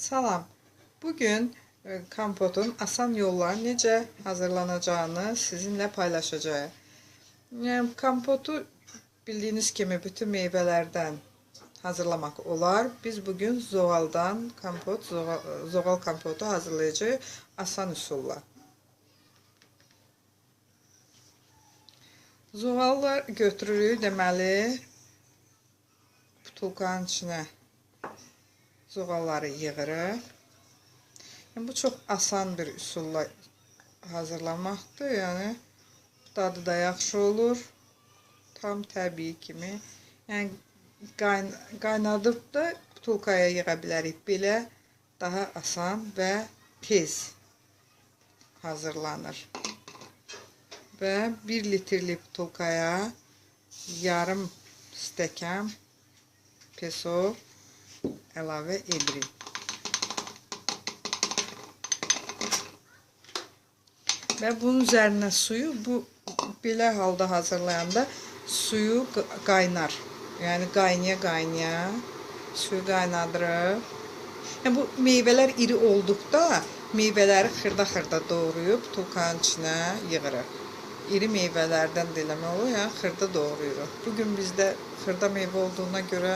Salam. Bugün kompotun asan yolla necə hazırlanacağını sizinlə paylaşacağım. Yəni, kompotu bildiyiniz kimi bütün meyvələrdən hazırlamaq olar. Biz bugün zoğaldan kompot, zoğal kompotu hazırlayacağıq asan üsulla. Zoğallar götürürük, deməli, butulkanın içinə zoğalları yığırıq. Yəni, bu çox asan bir üsulla hazırlamaqdır. Yəni, dadı da yaxşı olur. Tam təbii kimi. Yəni, qaynadıb da butulkaya yığa bilərik. Belə daha asan və tez hazırlanır. Və 1 litrlik butulkaya yarım stəkan peso əlavə edirik. Və bunun üzərinə suyu bu belə halda hazırlayanda suyu qaynar. Yəni qaynaya-qaynaya suyu qaynadırıq. Yəni bu meyvələr iri olduqda meyvələri xırda-xırda doğrayıb butulkanın içinə yığırıq. İri meyvələrdən də eləmək olur, yəni xırda doğrayırıq. Bugün bizdə xırda meyvə olduğuna görə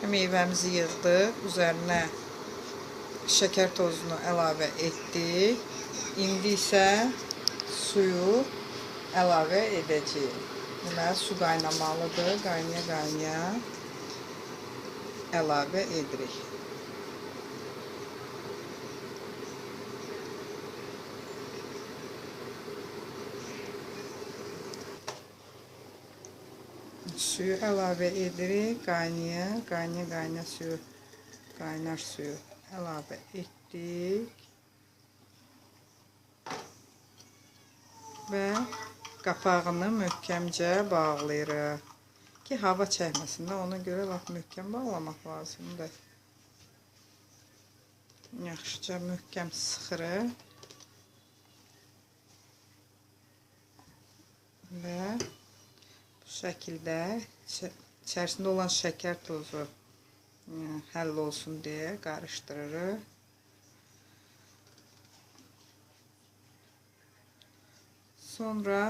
meyvəmizi yığdıq, üzərinə şəkər tozunu əlavə etdik. İndi isə suyu əlavə edəcəyik. Deməli, su qaynamalıdır, qaynaya-qaynaya əlavə edirik. Suyu əlavə edirik, qaynaya, qaynaya, qaynaya suyu, qaynar suyu əlavə etdik. Və qapağını möhkəmcə bağlayırıq ki, hava çəkməsin də, ona görə lap möhkəm bağlamaq lazımdır. Yaxşıca möhkəm sıxırıq və bu şəkildə içərisində olan şəkər tozu həll olsun deyə qarışdırırıq. Sonra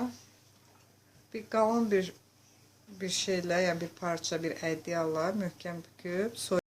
bir qalın bir şeylə, yəni bir parça, bir ədyalla möhkəm büküb soyuq.